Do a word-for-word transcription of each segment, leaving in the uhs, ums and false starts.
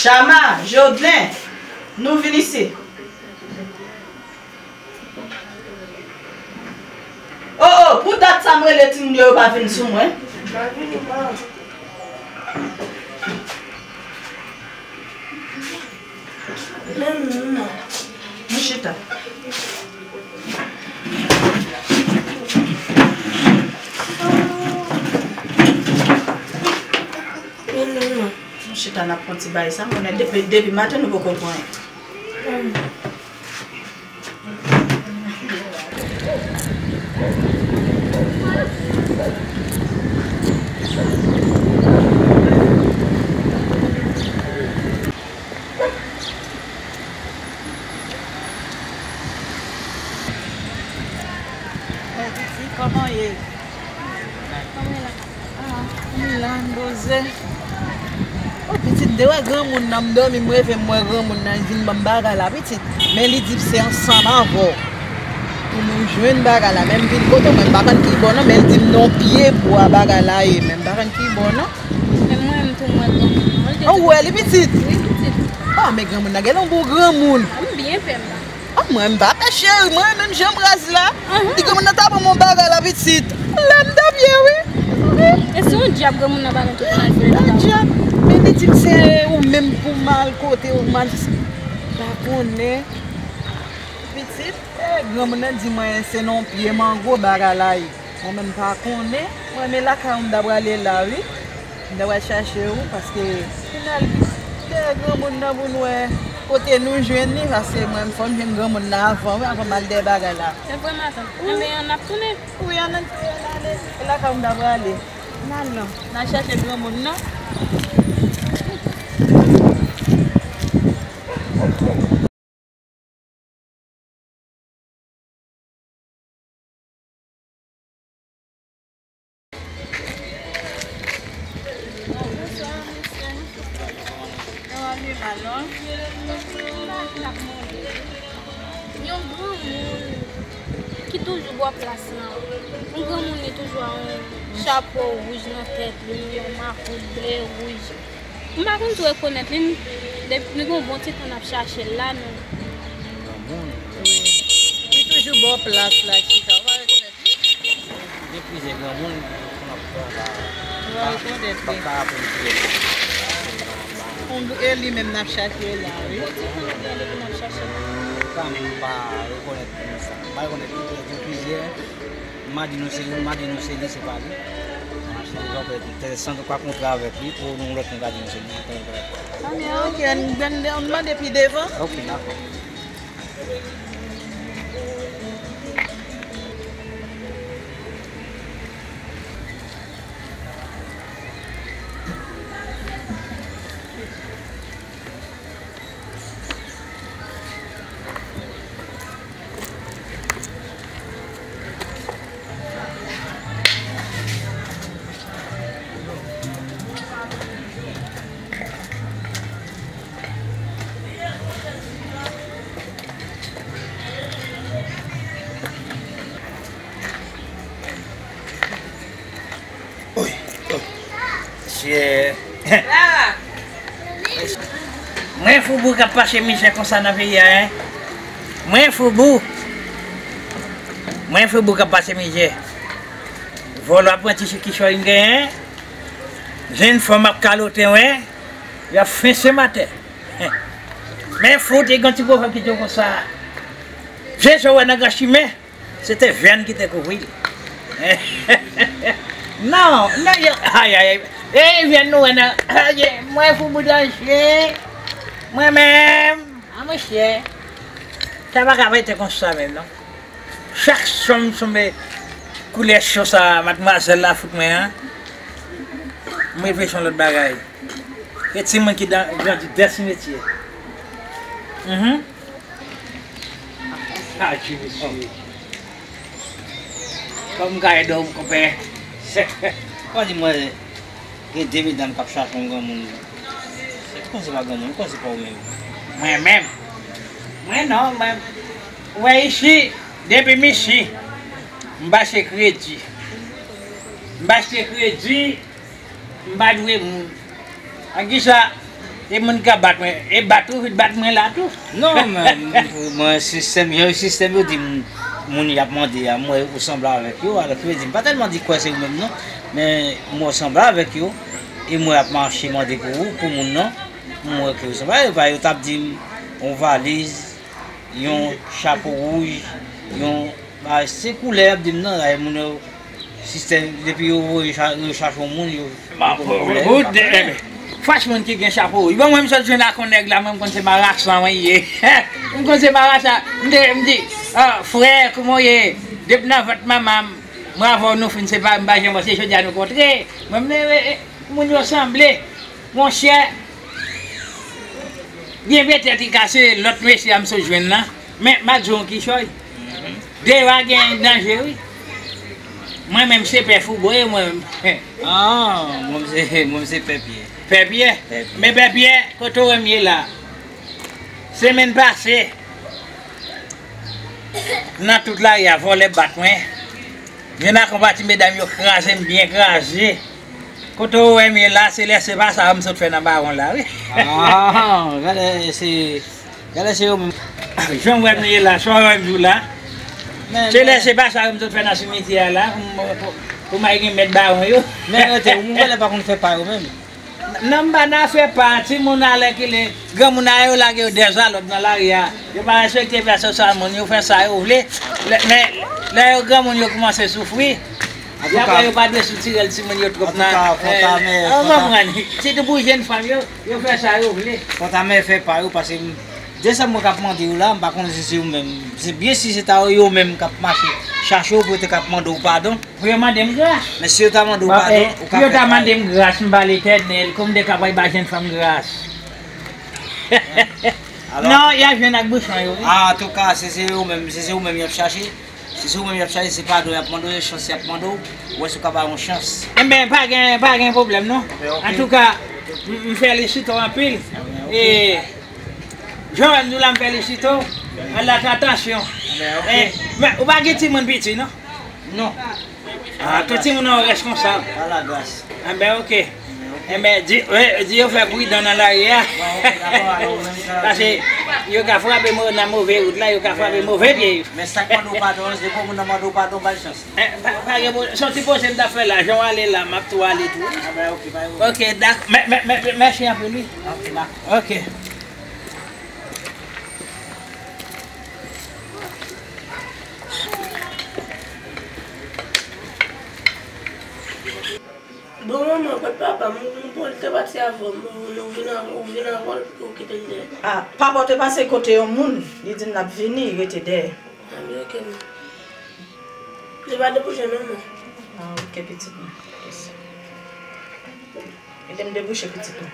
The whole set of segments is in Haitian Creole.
Chama, Jodelin, nou vin isit. O, o, pou dat sa m rele timoun yo, yo pa vin sou mwen. Pa vini, pa. Men, men, men. Nou chita. Men, men, men. Nou chita, n ap pran ti bay sa, m konnen depi, depi maten nou poko pran anyen. Bon, pitit, kòman w ye? Kòman w ye la? Ah, m la, m poze. O, pitit, de wè granmoun nan, m dòmi, m reve, m wè granmoun nan, li vin ban m bagay la, pitit. Men li di se ansanm avè w pou nou jwenn bagay la. Men m vin kote w, mwen m pa konn ki bò non, men l di m nan yon pye bwa bagay la ye, men m pa konn ki bò non. Men mwen, m tou, m wè granmoun nan. Ou wè li pitit? Wi, pitit. O, men granmoun nan gen yon bon granmoun. M byen pè m la. Ah, mwen, m pa pè cheri, mwen, menm jan m raz la. Li granmoun nan ta ban m yon bagay la, pitit. La, m ta byen, wi. E se yon dyab granmoun nan ba nou tout malfè. Yon dyab. Men li di m se ou menm pou mal kote, ou mal. M pa konnen. Pitit, e, granmoun nan di mwen se nan yon pye mango bagay la ye. Mwen menm m pa konnen. Mwen, men lakay ou m ta prale la, wi. M ta pral chache ou, paske final, dèyè granmoun nan pou n wè kote nou jwenn li, paske mwen, fò m jwenn granmoun nan avan, wi, avan m al dèyè bagay la. Se vre, matant. Wi. Enben, ann ap tounen. Wi, ann, ann tounen, ann ale. E lakay ou m ta prale. N al non. N al chache granmoun nan. Bonswa, mesye. Kòman nou ye, non? Yon granmoun ki toujou bò plas lan. Yon granmoun li toujou a yon chapo wouj nan tèt li, yon makout ble wouj. M pa konn tou rekonèt li, m, depi nou gen yon bon ti tan n ap chache l la, nou. Granmoun. Wi. Li toujou bò plas la, chita. Ou pa rekonèt li? Gen plizyè granmoun pou n ap pran la. Ou pa rekonèt li? M pa ka raple m kiyès. Yon gr-, e li menm n ap chache la, wi. Bon ti tan nou gen depi n ap chache l. Sa m pa rekonèt moun sa. M pa rekonèt li, gen plizyè. M a di nou se li, m a di nou se li, se pa li. M a chanje yon pè tè san nou pa kontre avèk li, pou nou lòt moun ka di nou se li, se pa li. Anben, ok, ann, ann, ann mande pi devan. Ok, dakò. Oy, oy. Mesye. Mwen foubou k ap pase mizè konsa nan peyi a, en. Mwen foubou. Mwen foubou k ap pase mizè. Vòlò ap pran ti sou kichòy m genyen. Jenn fanm ap kalote mwen. Y ap fense m atè. Men fou te gen ti pwovèb ki di konsa. Je sa w wè nan gran chimen. Se te vyann ki te kouvri l. Non, non, yo, ay, ay, ay. E vyann nou wè nan, ay, mwen foubou danje. Mwen menm, a monchè. Sa pa ka rete konsa menm, non. Chak swa m sonje koulè cho sa madmwazèl la fout mwen an. M reflechi yon lòt bagay. E timoun ki dan-, grandi dè simetyè. Mhm. Adje, mesye. Kòman m ka ede w, konpè? Ou pa di mwen gen de medam k ap chache yon granmoun. Kòman se pa granmoun, kòman se pa ou menm? Mwen menm? Mwen non, mwen. Ou wè isi, depi m isi, m pa achte kredi. M pa achte kredi, m pa dwe moun. An kisa? E moun ka bat mwen, e bat ou vin bat mwen la tou. Non, men, mwen, sistèm, jan sistèm yo di m, moun y ap mande a, m wè ou sanble avèk yo, alò ki vle di m pa tèlman di kwè se ou menm non, men m wè ou sanble avèk yo, e m wè y ap mache mande pou ou, pou moun nan, m wè ke ou sanble avèk yo, pa yo t ap di m yon valiz, yon chapo wouj, yon, se koulè y ap di m nan, la, moun yo, sistèm, depi yo voye cha-, yo chache yon moun, yo, yo konn koulè. Franchman, moun ki gen chapo wouj. Bon, mwen, m sot jwenn ak yon nèg la, mwen, m konn se marasan mwen ye. M konn se marasan. M te, m di, ah, frè, kòman w ye? Depi nan vant manman m, mwen avè w nou fin separe, m pa janm panse jodi a nou kontre. Mwen, m, e, e, moun yo sanble. Monchè, byen petèt li ka se lòt mesye a m sot jwenn nan, men m a di w yon kichòy. Deyò a gen danje wi. Mwen menm se pè Foubo ye mwen menm. Ah, mwen se, mwen se pè Pyè. Pè Pyè? Pè Pyè. Men pè Pyè, kote w wè m ye la? Semèn pase, nan tout lari a, vòlè bat mwen. Jwenn ak yon pati medam yo kraze m byen kraze. Kote w wè m ye la, se lè se pa sa yo m sot fè nan Bawon la, wi. Ah, gade se, gade se yo menm. Jan w wè m ye la, sa w wè m di w la. Men, se lè se pa sa yo m sot fè nan simityè a la, pou m, pou, pou m al gen mèt Bawon yo. Men rete, ou m wè lè pa konn fè pa yo menm. Non, m pa nan afè pa, timoun alèkile, granmoun a yo lage yo dèzalòd nan lari a. Yo pa respekte pèsòn, sa moun yo fè sa yo vle. Lè, men, lè yo granmoun yo kòmanse soufri, epi apre yo pa dwe soutirèl timoun yo twòp nan. Antouka, fò ta mè, eh, fò ta, konprann. Sitou pou jèn fanm yo, yo fè sa yo vle. Fò ta mè fè pa yo, paske m, desanm mwen k ap mande yo la, m pa konnen si se ou menm. Se byen si se ta yo menm k ap mache chache w pou yo te k ap mande w padon. Pou yo mande m gras. Men si yo ta mande w padon, ou ka fè pa yo. Pou yo ta mande m gras, m ba Letènèl, kòm m te ka pral ba jèn fanm gras. Non, y a jwenn ak bouchon yo, wi. Ah, antouka, si se ou menm, si se ou menm y ap chache, si se ou menm y ap chache, se padon y ap mande w, se chans y ap mande w, ou wè si w ka ba yo yon chans. Enben, pa gen, pa gen pwoblèm, non. Antouka, m, m felisite w anpil. E, jan w di w la, m felisite w. Al ak atansyon. E, men, ou pa gen timoun piti, non? Non. Ah, tout timoun nan reskonsab. Ala gras. Enben, oke. Enben, di, wi, di yo fè pridan nan lari a. Bon, oke, dakò, alò, ou menm sa. Paske yo ka frape mo-, nan move wout la, yo ka frape move pye yo. Men sa k mande w padon, se pou moun nan mande w padon, ba l chans. Eh, pa, pa gen pwoblèm. Se yon ti poze m t ap fè la. Jan w ale la, m ap tou ale tou. Ah, ben, oke, pa gen pwoblèm. Oke, dak-, mè-, mè-, mè-, mèsi anpil, wi. Oke, dakò. Oke. Bon, manman, kot papa m? M, m, bon, li te pati avè m. Nou, nou vin avè, ou vin avè l, ou kite l dèyè? Ah, papa w te pase kote yon moun, li di m l ap vini, rete dèyè. Ah, men oke, non. Li pa debouche, non, non. Ah, oke, pitit mwen. Yes. Ede m debouche pitit mwen.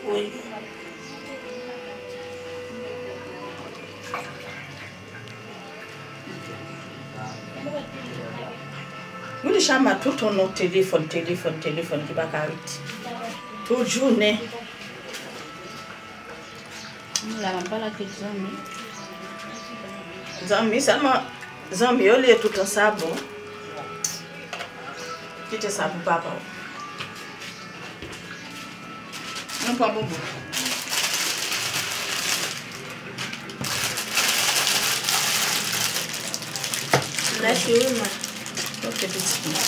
Wi. Wi, Chama, toutan w nan telefòn, telefòn, telefòn ki pa ka rete. Tout jounen. M la, m ap pale ak kèk zanmi. Zanmi, sèlman zanmi yo li ye toutan, sa bon. Kite sa pou papa w. Mwen pran bonbon. Mèsi wi, man. Ok, pitit mwen.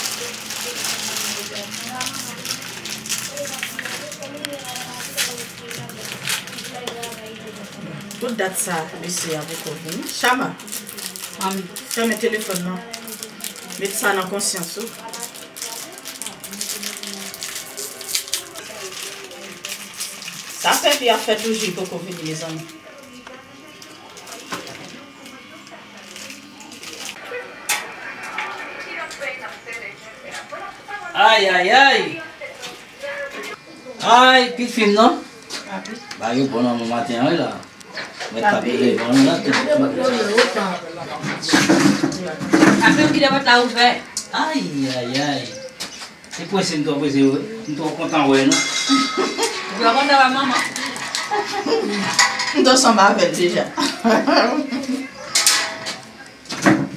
Tout dat sa, mesye a poko vini. Chama, fèmen telefòn nan. Met sa nan konsyans ou. Sa fè fi a fè toujou, li poko vini, mezanmi. Ay, ay, ay. Ay, pitit fi m non. Ba yo bon nan maten an la. Mwen t ap leve an la. Apre m kite pòt la ouvè. Ay, ay, ay. Se prese m twò prese wi. M twò kontan wè nou. Ou twò kontan wè manman. M t ansanm avè l deja.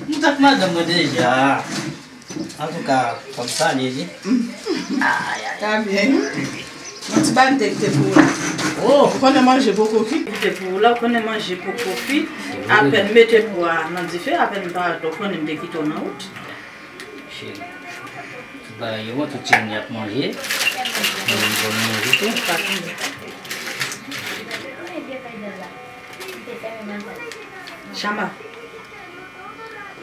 M t ak madanm mwen deja. Antouka, kòm sa li ye di. Ay, ay. Sa byen. Yon ti bagay m te kite pou ou la. Oh! Ou konnen manje poko kuit. Kite pou ou la, ou konnen manje poko kuit. Apèn mete pwa nan dife, apèn m parèt, ou konnen m te kite w nan wout. Cheri. Ti bagay yo bon, tout timoun y ap manje. Mwen menm, bon, m manje tou. Pa tonbe. Chama.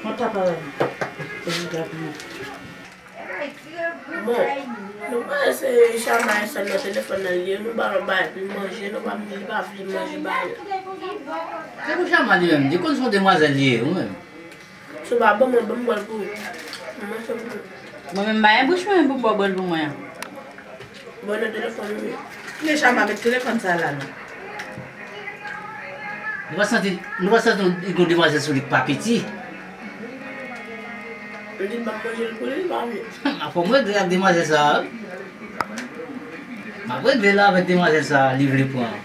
Mwen ta pa. Bon, nou pa ese Chama e sèl nan telefòn nan li ye, nou ba l bay pou l manje, nou pa, li pa vle manje bay la. Se pou Chama li menm, li konn se yon demwazèl li ye, ou menm. Se pa bon, mwen, ban m bwè l pou ou. Mwen, se pou ou. Mwen menm, m pa gen bouch mwen pou m ba w bwè l pou mwen an. Bon, nan telefòn ou ye. Men Chama met telefòn sa la, non. Nou pa santi, nou pa santi yon demwazèl sou li k pa piti? Li di m ap manje l pou li, li pa vle. M ap fò m regle ak demwazèl sa a, wi. M ap regle la avèk demwazèl sa a, li vle pran.